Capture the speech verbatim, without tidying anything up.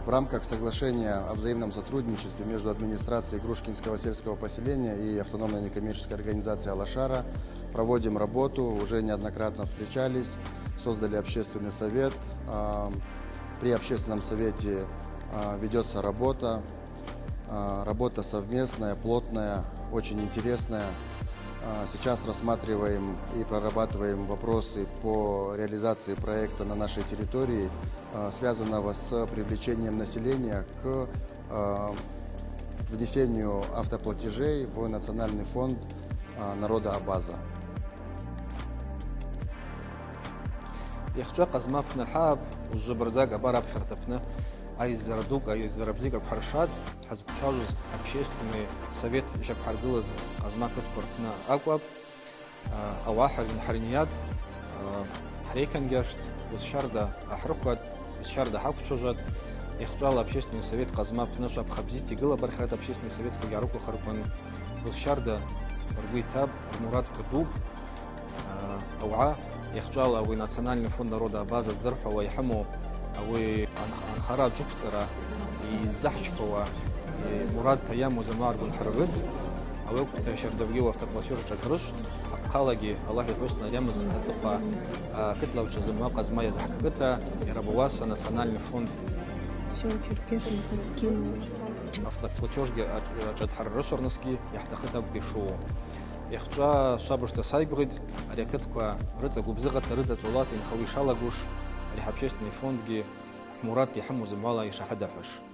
В рамках соглашения о взаимном сотрудничестве между администрацией Грушкинского сельского поселения и автономной некоммерческой организацией «Алашара» проводим работу, уже неоднократно встречались, создали общественный совет. А, при общественном совете, а, ведётся работа. А, работа совместная, плотная, очень интересная. А, сейчас рассматриваем и прорабатываем вопросы по реализации проекта на нашей территории, а, связанного с привлечением населения к, а, внесению автоплатежей в Национальный фонд, а, народа Абаза. Йахчӏва Къазма апны хӏаъапӏ, уыжвжвабырзакӏ абар апхьарта апны айззара дукӏ, айззара бзикӏ аквхӏыршатӏ. Хӏазквчважвуз общественный совет йшаквхӏыргылыз Къазма акытква рпны акӏвапӏ. А, ауагӏа хӏырин-, хӏыринйатӏ, а, хӏрейкьангьаштӏ, уыс щарда ахӏрыхватӏ, уыс щарда хӏаквчважватӏ. Йахчӏвала общественный совет Къазма апны шваб хъа бзита йгылапӏ, архьарата общественный советква йгьарыквхаркван, уыс щарда ргвы йтапӏ, рмурадква дупӏ. А, ауагӏа йахчӏвала ауи Национальный фонд народа Абаза ззырхӏвауа йхӏыму, ауи анх-, анхара джвыквцӏара йзыхӏчпауа, э, мурадта йаму замагӏа ргван хӏыргӏвытӏ. Ауи акӏвпӏта щардагьи автоплатеж ашӏагӏрышвтӏ. Ахъалагьи Аллахӏ йхӏвуз йайамыз ацӏыхъва, а, кытлавчва зымгӏва Къазма йазгӏахъкӏкӏыта, йара ауаса Национальный фонд Всё, Черкешенко скинула. Автоплатежгьи ач-, ашӏадхӏаррышвырнысгьи йахӏтахъыта акӏвпӏ йшыу. Йахчӏва швабыжта сайгвгъитӏ, ари акытква рыцӏа гвыбзыгъата, рыцӏа цӏолата йынхауа йшалагуш, ари хӏа общественный фондгьи хӏмурадта йхӏыму зымгӏвала йшахӏыдахӏвуш.